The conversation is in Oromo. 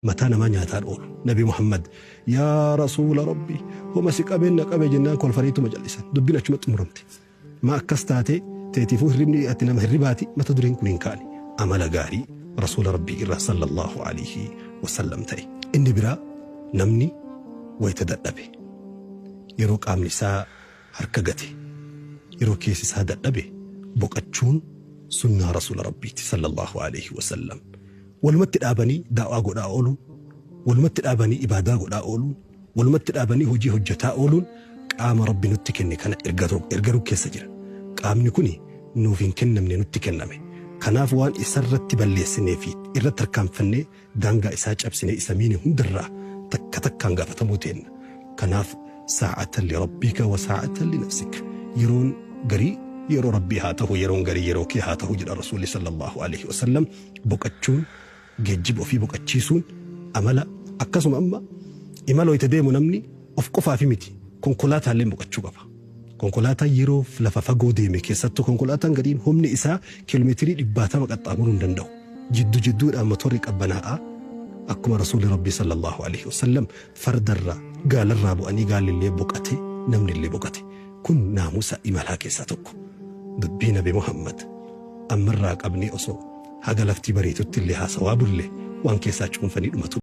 Mataa namaa nyaataan oolu. Nabi Muhammad yaa rasuula rabbi homa si qabeen na qabe jennaan kolfaniituma callisan. Dubbiin achuma xumuramte. Maa akkas taate teetiifuu hirribni ati nama hirribaati mata dureen kun hin kaane. Amala gaarii rasuula rabbii irraa sallallahu alaihi wasallam ta'e. Inni biraa namni wayita dadhabe yeroo qaamni isaa harka gate yeroo keessi isaa dadhabe boqachuun sunnaa rasuula rabbiiti sallallahu alaihi wasallam. Walumatti dhaabanii daawaa godhaa ooluun, walumatti dhaabanii ibaadaa godhaa ooluun, walumatti dhaabanii hojii hojjetaa ooluun qaama rabbi nutti kenne kana ergaruu keessa jira. Qaamni kuni nuuf hin kennamne nutti kenname. Kanaaf waan isarratti balleessinee fi irratti tarkaanfannee daangaa isaa cabsinee isa miine hundarraa takka takkaan gaafatamuu teenna. Kanaaf saa'atan li rabbika wa saa'atan li nafsik. Yeroon garii yeroo rabbii haa ta'u yeroon garii yeroo kee haa ta'u jedha rasuulli sallallahu alaihi wasallam boqachuun geejjiba ofii boqachiisuun amala akkasuma amma imala wayita deemu namni of qofaafi miti konkolaataallee boqachuu qaba. Konkolaataan yeroo lafa fagoo deeme keessattuu konkolaataan gadiin humni isaa kiiloomeetirii 100 qaxxaamuruu hin danda'u. Jiddu jidduudhaan motorri qabbanaa'aa akkuma rasuulli rabbii sallallahu alaihi wasallam fardarraa gaalarraa bu'anii gaalillee boqate namnillee boqate. Kun naamusa imalaa keessaa tokko. Dubbii Nabi Muhammad ammarraa qabnee osoo haga lafti bariitutti illee haasawaa bulle waan keessaa cuunfanii dhumatu.